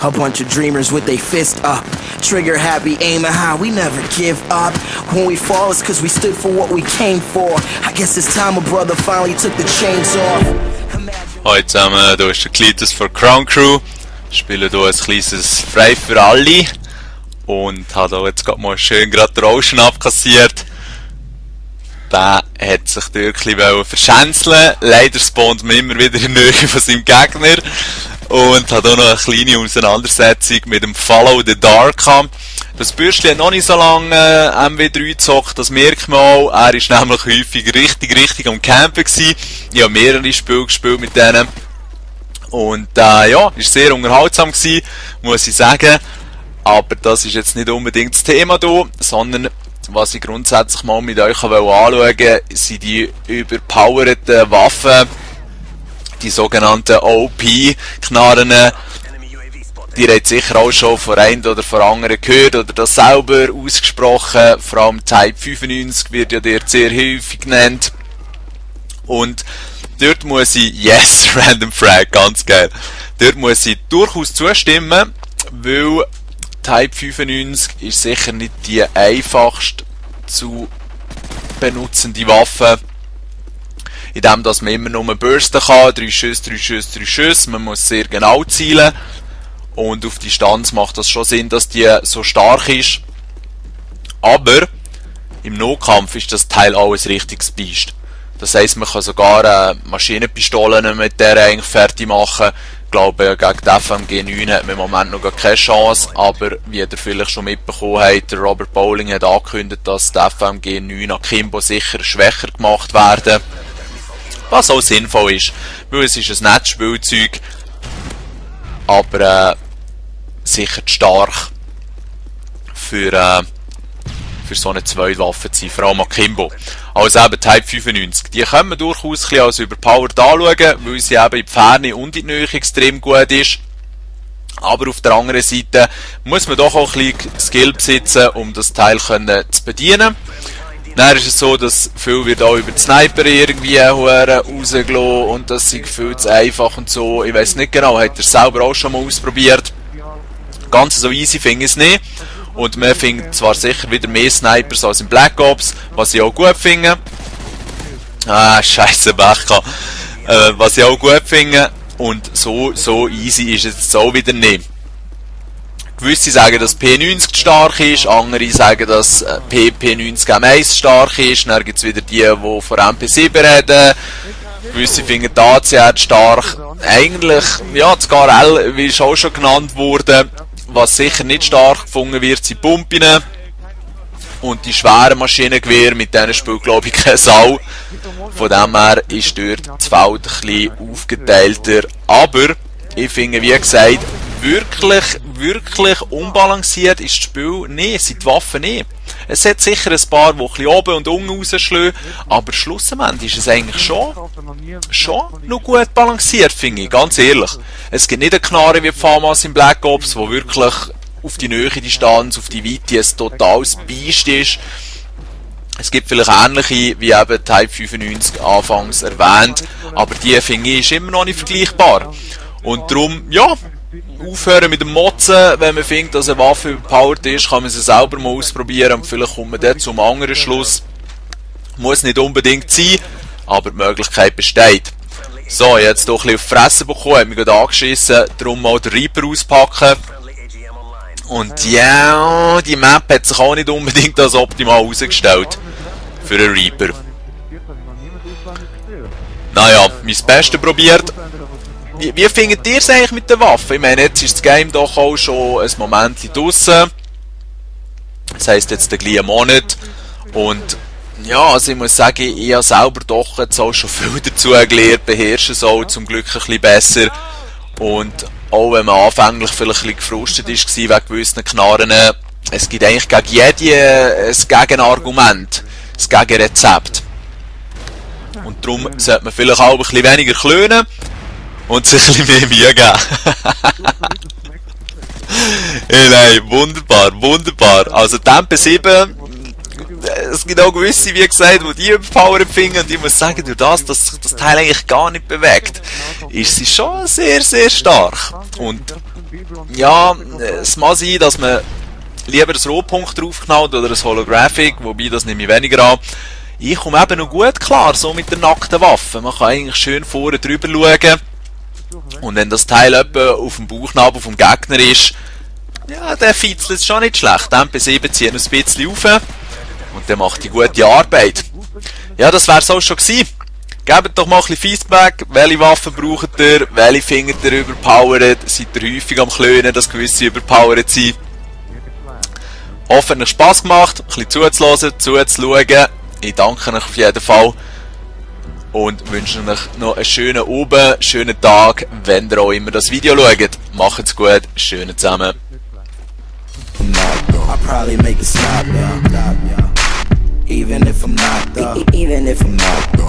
A bunch of dreamers with their fist up. Trigger happy, aiming high, we never give up. When we fall, it's cause we stood for what we came for. I guess it's time a brother finally took the chains off. Hallo zusammen, hier ist der Klitus von Crown Crew. Ich spiele hier ein kleines Frei für alle. Und habe hier jetzt gerade mal schön gerade den Ocean abkassiert. Der hat sich wirklich verschänzeln. Leider spawnt man immer wieder in Nähe von seinem Gegner. Und hat auch noch eine kleine Auseinandersetzung mit dem Follow the Dark. Das Bürstchen hat noch nicht so lange MW3 gezockt, das merkt man auch. Er ist nämlich häufig richtig am Campen gewesen. Ich habe mehrere Spiele gespielt mit denen. Und ja, ist sehr unterhaltsam gewesen, muss ich sagen. Aber das ist jetzt nicht unbedingt das Thema hier, sondern was ich grundsätzlich mal mit euch anschauen will, sind die überpowerten Waffen, die sogenannten OP-Knarren. Die habt sicher auch schon von einem oder von anderen gehört oder das selber ausgesprochen. Vor allem Type 95 wird ja dort sehr häufig genannt. Und dort muss ich, yes, Random Frag, ganz geil. Dort muss ich durchaus zustimmen, weil Type 95 ist sicher nicht die einfachst zu benutzende Waffe. Indem dass man immer nur bursten kann, 3 Schüsse, man muss sehr genau zielen. Und auf Distanz macht das schon Sinn, dass die so stark ist. Aber im Nahkampf ist das Teil alles richtiges Biest. Das heisst, man kann sogar Maschinenpistolen mit der eigentlich fertig machen. Ich glaube, gegen die FMG 9 hat man im Moment noch keine Chance, aber wie ihr vielleicht schon mitbekommen habt, der Robert Bowling hat angekündigt, dass die FMG 9 Akimbo sicher schwächer gemacht werden. Was auch sinnvoll ist, weil es ist ein nettes Spielzeug, aber sicher zu stark für so eine Zweitwaffe zu sein, vor allem Akimbo. Also eben Type 95. Die können wir durchaus ein bisschen als überpowered anschauen, weil sie eben in die Ferne und in die Nähe extrem gut ist. Aber auf der anderen Seite muss man doch auch ein bisschen Skill besitzen, um das Teil zu bedienen. Dann ist es so, dass viel wird auch über die Sniper irgendwie rausgelassen und das ist viel zu einfach und so. Ich weiß nicht genau, hat er selber auch schon mal ausprobiert. Ganz so easy finde ich es nicht. Und man findet zwar sicher wieder mehr Snipers als in Black Ops, was ich auch gut finde. Scheisse Becher. Was ich auch gut finde. Und so easy ist es jetzt auch wieder nicht. Gewisse sagen, dass P90 stark ist, andere sagen, dass P90 M1 stark ist. Dann gibt es wieder die von MP7 reden. Gewisse finden die ACR stark. Eigentlich, ja, das GRL ist auch schon genannt worden. Was sicher nicht stark gefunden wird, sind Pumpen. Und die schweren Maschinengewehre, mit denen spielt glaube ich keine Sau. Von dem her ist dort das Feld ein bisschen aufgeteilter. Aber ich finde, wie gesagt, wirklich unbalanciert ist das Spiel nicht, sind die Waffen nicht. Es hat sicher ein paar, die ein bisschen oben und unten rausschlagen, aber schlussendlich ist es eigentlich schon noch gut balanciert, finde ich, ganz ehrlich. Es gibt nicht eine Knarre wie die FAMAS in Black Ops, wo wirklich auf die Nähe Distanz, auf die Weite ein totales Biest ist. Es gibt vielleicht ähnliche, wie eben Type 95 anfangs erwähnt, aber die, finde ich, ist immer noch nicht vergleichbar. Und darum, ja, aufhören mit dem Motzen, wenn man findet, dass eine Waffe überpowered ist, kann man sie selber mal ausprobieren und vielleicht kommt man dort zum anderen Schluss. Muss nicht unbedingt sein, aber die Möglichkeit besteht. So, jetzt doch ein bisschen auf die Fresse bekommen, hat mich gerade angeschissen, darum mal den Reaper auspacken. Und ja, die Map hat sich auch nicht unbedingt als optimal herausgestellt für einen Reaper. Naja, mein Bestes probiert. Wie findet ihr es eigentlich mit der Waffe? Ich meine, jetzt ist das Game doch auch schon ein Moment draussen. Das heisst jetzt gleich einen Monat. Und ja, also ich muss sagen, ich habe selber doch jetzt auch schon viel dazu gelernt, beherrsche es auch zum Glück ein bisschen besser. Und auch wenn man anfänglich vielleicht ein bisschen gefrustet war wegen gewissen Knarren, es gibt eigentlich gegen jede ein Gegenargument, ein Gegenrezept. Und darum sollte man vielleicht auch ein bisschen weniger klönen. Und sich ein bisschen mehr Mühe geben. Hey, nein, wunderbar. Also die MP7, es gibt auch gewisse, wie gesagt, die überpowered finden. Und ich muss sagen, durch das Teil eigentlich gar nicht bewegt, ist sie schon sehr stark. Und ja, es mag sein, dass man lieber ein Rohpunkt draufknallt oder ein Holographic, wobei das nehme ich weniger an. Ich komme eben noch gut klar, so mit der nackten Waffe. Man kann eigentlich schön vorne drüber schauen. Und wenn das Teil etwa auf dem Bauchnabel vom Gegner ist, ja, der fitzelt es schon nicht schlecht. MP7 zieht noch ein bisschen rauf und der macht die gute Arbeit. Ja, das wär's auch schon gewesen. Gebt doch mal ein bisschen Feedback. Welche Waffen braucht ihr? Welche findet ihr überpowered? Seid ihr häufig am Klönen, dass gewisse überpowered sind? Hoffe, es hat Spass gemacht, ein bisschen zuzuhören, zuzuschauen. Ich danke euch auf jeden Fall und wünsche euch noch einen schönen Abend, schönen Tag, wenn ihr auch immer das Video schaut. Macht's gut, schön zusammen. I'll probably make it stop, yeah. Even if I'm not